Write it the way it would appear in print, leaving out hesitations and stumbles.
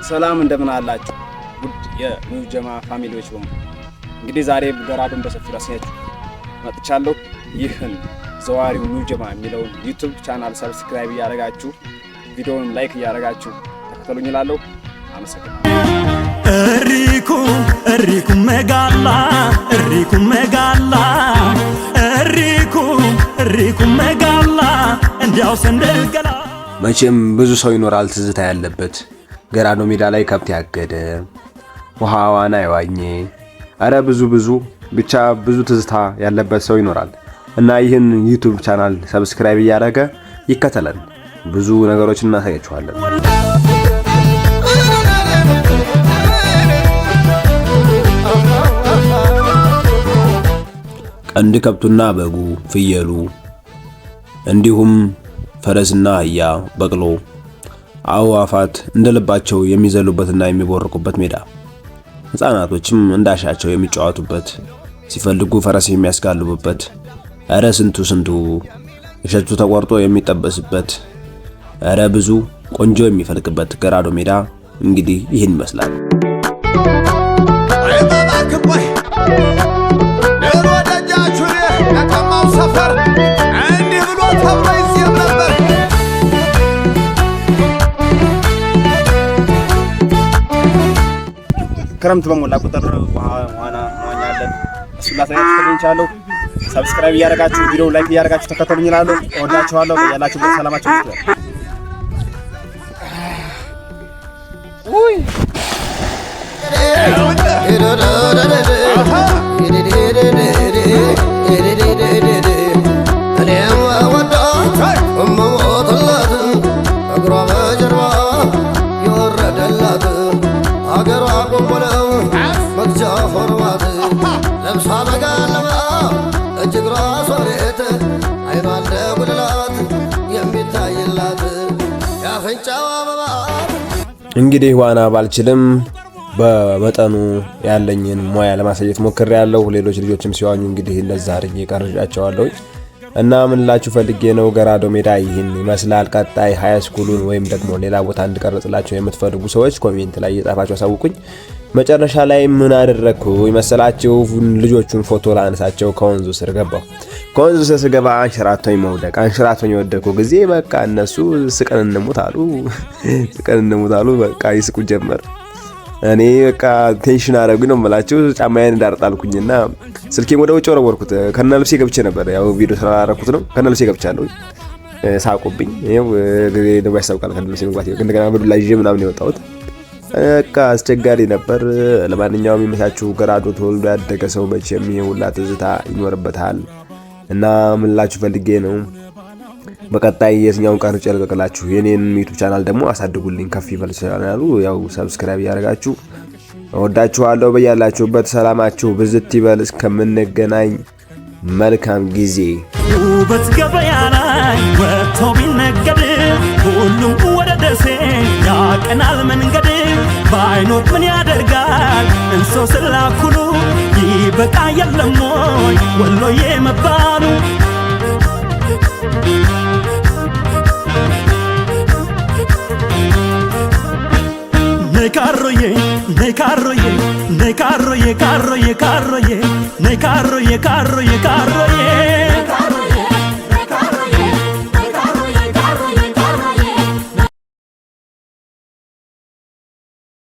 ሰላም፣ እንደምን አላችሁ ውድ የኒው ጀማ family ዎች በሙሉ። እንግዲህ ዛሬ ገራዶን በሰፊው ላሳያችሁ መጥቻለሁ። ይህን ዘዋሪው ኒው ጀማ የሚለውን YouTube channel subscribe እያደረጋችሁ፣ ቪዲዮውን like እያደረጋችሁ ተከተሉኝ እላለሁ። አመሰግናለሁ። እሪኩ እሪኩ መጋላ፣ እሪኩ መጋላ፣ እሪኩ እሪኩ መጋላ፣ እንዲያው ሰንደል ገላ። መቼም ብዙ ሰው ይኖራል ትዝታ ያለበት፣ ገራዶ ሜዳ ላይ ከብት ያገደ፣ ውሃ ዋና የዋኘ፣ አረ ብዙ ብዙ፣ ብቻ ብዙ ትዝታ ያለበት ሰው ይኖራል እና ይህን YouTube channel subscribe እያደረገ ይከተለን። ብዙ ነገሮችን እናሳያችኋለን። ቀንድ ከብቱና በጉ፣ ፍየሉ፣ እንዲሁም ፈረስና አህያ፣ በቅሎ፣ አዕዋፋት እንደ ልባቸው የሚዘሉበትና የሚቦርቁበት ሜዳ፣ ሕፃናቶችም እንዳሻቸው የሚጫወቱበት፣ ሲፈልጉ ፈረስ የሚያስጋልቡበት፣ እረ ስንቱ ስንቱ፣ እሸቱ ተቆርጦ የሚጠበስበት፣ እረ ብዙ ቆንጆ የሚፈልቅበት ገራዶ ሜዳ እንግዲህ ይህን ይመስላል። ድሮ ደጃችሁ ከተማው ሰፈር እንዲህ ብሎ ተብሎ ይዜም ነበር። ክረምት በሞላ ቁጥር ውሃ ዋና እንዋኛለን። እሱን ላሳያችሁ ተገኝቻለሁ። Subscribe እያደረጋችሁ፣ ቪዲዮ like እያደረጋችሁ ተከተሉኝ እላለሁ። እወዳችኋለሁ። ያላችሁበት ሰላማችሁ ይብዛ። ውይ። እግሯ በጀርባ የወረደላት፣ አገሯ ቆንቆለው መግጃ ሆርዋት፣ ለብሷ በጋለማ እጅ እግሯ ሶሬት፣ አይኗ እንደ ጉልላት የሚታይላት፣ የአፍንጫዋ አበባ። እንግዲህ ዋና ባልችልም በመጠኑ ያለኝን ሙያ ለማሳየት ሞክሬያለሁ። ሌሎች ልጆችም ሲዋኙ እንግዲህ እንደዛ አድርጌ ቀርጫቸዋለሁ። እና ምን ላችሁ ፈልጌ ነው፣ ገራዶ ሜዳ ይህን ይመስላል። ቀጣይ high school ኡን ወይም ደግሞ ሌላ ቦታ እንድቀርጽላቸው የምትፈልጉ ሰዎች comment ላይ እየጻፋችሁ አሳውቁኝ። መጨረሻ ላይ ምን አደረግኩ ይመሰላችሁ? ልጆቹን ፎቶ ላነሳቸው ከወንዙ ስር ገባሁ። ከወንዙ ስር ስገባ አንሸራቶኝ መውደቅ፣ አንሸራቶኝ የወደቅኩ ጊዜ በቃ እነሱ ስቀን እንሙት አሉ፣ ስቀን እንሙት አሉ። በቃ ይስቁ ጀመር። እኔ በቃ tension አደረጉኝ ነው የምላችሁ። ጫማዬን እንዳርጣልኩኝና ስልኬን ወደ ውጭ ወረወርኩት። ከነ ልብሴ ገብቼ ነበር። ያው ቪዲዮ ስላላረኩት ነው። ከነ ልብሴ ገብቻለሁ። ሳቁብኝ። ይኸው ጊዜ ደግሞ ያስታውቃል ከነ ልብሴ መግባት። እንደገና በዱላ ይዤ ምናምን የወጣሁት በቃ አስቸጋሪ ነበር። ለማንኛውም ይመቻችሁ። ገራዶ ተወልዶ ያደገ ሰው መቼም ይሄ ሁላ ትዝታ ይኖርበታል። እና ምን ላችሁ ፈልጌ ነው፣ በቀጣይ የትኛውን ቀርጬ ልቀቅላችሁ? የኔን YouTube channel ደግሞ አሳድጉልኝ፣ ከፍ ይበል ቻናሉ። ያው subscribe እያደረጋችሁ። እወዳችኋለሁ። በያላችሁበት ሰላማችሁ ብዝት ይበል። እስከምንገናኝ መልካም ጊዜ። ውበት ገበያ ላይ ወጥቶ ቢነገድ ሁሉም ወደ ደሴ ያቀናል መንገድ። ባይኖር ምን ያደርጋል እንሶ ስላኩሉ፣ ይበቃ የለም ወይ ወሎዬ መባሉ? ነይ ካሮዬ፣ ነይ ካሮዬ፣ ነይ ካሮዬ፣ ካሮዬ፣ ካሮዬ፣ ነይ ካሮዬ፣ ካሮዬ፣ ካሮዬ።